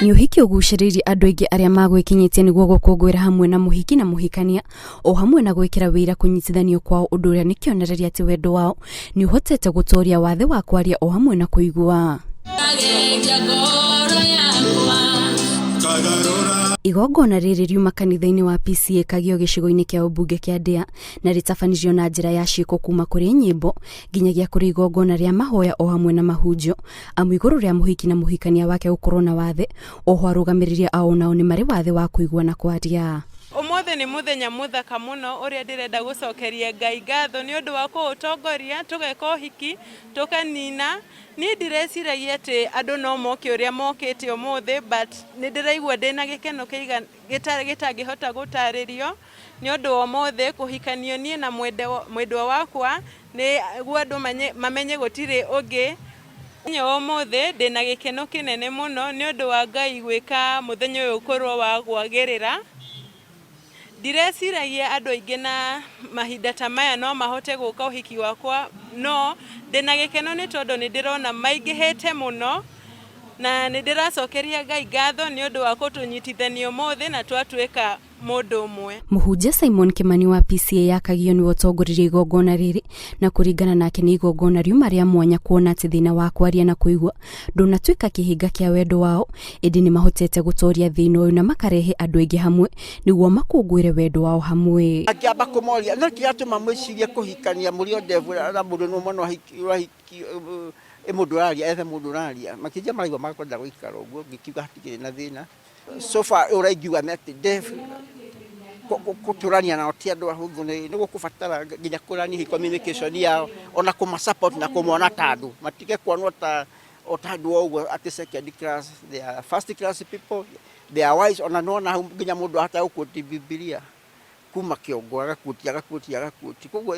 Nĩ ũhiki ũgucĩrĩirie andũ aingĩ arĩa magwĩkinyĩtie nĩguo gũkũngũĩra hamwe na mũhiki na mũhikania o hamwe na gwĩkĩra wĩira kũnyitithanio kwao ũndũ ũrĩa nĩ kĩonereria atĩ wendo wao nĩ ũhotete gũtooria wathe wa kwaria o hamwe na kũigua. Igongona rĩrĩ riuma kanitha-inĩ wa PCEA Kagio gĩcigo-inĩ kĩa ũmbunge kĩa Ndĩa na rĩtabanirio na njĩra ya ciĩko kuma kũrĩ nyĩmbo nginyagia kũrĩ igongona rĩa mahoya o hamwe na mahunjio amu igũrũ rĩa mũhiki na mũhikania wake gũkorwo na wathe oho arũgamĩrĩri ao nao nĩ marĩ wathe wa kũigua na kwaria. Ũmũthĩ nĩ mũthenya mũthaka mũno ũrĩa ndĩrenda gũcokeria Ngai ngatho nĩ ũndũ wa kũũtongoria tũgeka ũhiki tũkanina. Niĩ ndireciragia atĩ andũ no moke ũrĩa mokĩte ũmũthĩ but nĩ ndĩraigua ndĩna gĩkeno gĩtangĩhota gũtarĩrio nĩ ũndũ wa ũmũthĩ kũhikanio niĩ na mwendwa wakwa nĩguo andũ mamenye gũtirĩ ũngĩ. Mũthenya wa ũmũthĩ ndĩna gĩkeno kĩnene mũno nĩ ũndũ wa Ngai gwĩka mũthenya ũyũ ũkorwo wa kwagĩrĩra. Ndireciragia andũ aingĩ na mahinda ta maya no mahote gũka ũhiki wakwa no ndĩna gĩkeno nĩ tondũ nĩ ndĩrona maingĩhĩte mũno na nĩ ndĩracokeria Ngai ngatho nĩ ũndũ wa kũtũnyitithania ũmũthĩ na twatuĩka mũndũ ũmwe. Mũhunjia Simon Kimani wa PCEA ya Kagio nĩwe ũtongoririe igongona rĩrĩ na kũringana nake nĩ igongona riuma rĩa mwanya kuona atĩ thĩna wa kwaria na kũigua ndũnatuĩka kĩhĩnga kĩa wendo wao ĩndĩ nĩ mahotete gũtoria thĩna ũyũ na makarehe andũ aingĩ hamwe nĩguo makũngũĩre wendo wao hamwe. Angĩamba kũmoria no kĩratũma mwĩcirie kũhikania mũrĩ o ndevu na mũndũ nĩ mwana ũrahiki mũndũ ũraria ethe mũndũ ũraria makĩnjia maraigua makwenda gũikara ũguo ngĩkiuga hatikĩrĩ na thĩna. So far ũrĩa ingiuga nĩ atĩ deaf gũtũrania nao ti andũ ahũthũ nĩ gũkũbatara nginya kũrania communication yao ona kũma support na kũmona ta andũ matige kuonwo ta o ta andũ o ũguo atĩ second class, they are first class people, they are wise. Ona nĩwona hau nginya mũndũ ahota gũquote Bibilia kuma kĩongo agaquote agaquote agaquote, koguo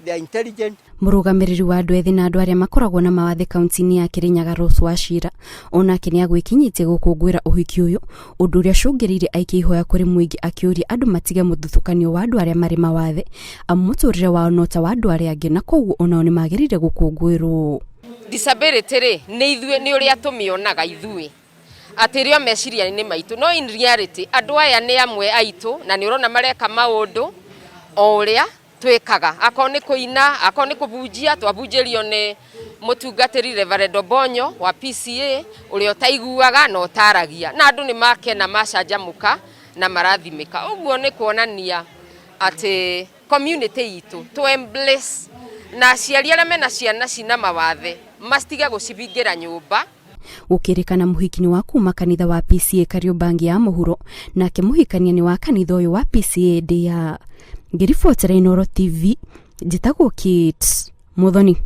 they are intelligent. Mũrũgamĩrĩri wa andũ ethĩ na andũ arĩa makoragwo na mawathe kaunti-inĩ ya Kirinyaga Rose Wachira onake nĩ agwĩkinyĩtie gũkũngũĩra ũhiki ũyũ ũndũ ũrĩa ũcũngĩrĩirie aikie ihoya kũrĩ mũingĩ akĩũria andũ matige mũthutũkanio wa andũ arĩa marĩ mawathe amu mũtũrĩre wao no ta wa andũ arĩa angĩ na koguo onao nĩ magĩrĩire gũkũngũĩrwo. Disability rĩ nĩ ithuĩ nĩ ũrĩa tũmĩonaga ithuĩ atĩ ĩrĩ o meciria-inĩ maitũ no in reality andũ aya nĩ amwe aitũ na nĩ ũrona mareka maũndũ o ũrĩa twĩkaga akorwo nĩ kũina akorwo nĩ kũbunjia twabunjĩrio nĩ mũtungatĩri Reverend Obonyo wa PCEA ũrĩa ũtaiguaga na ũtaragia na andũ nĩ makena macanjamũka na marathimĩka ũguo nĩ kuonania atĩ community itũ to embrace na aciari arĩa mena ciana cina mawathe matige gũcibingĩra nyũmba. Gũkĩrĩkana mũhiki nĩ wa kuma kanitha wa PCEA Kariobangi ya mũhuro nake mũhikania nĩ wa kanitha ũyũ wa PCEA Ndĩa. Ngĩribotera Inooro TV njĩtagwo Kate Muthoni.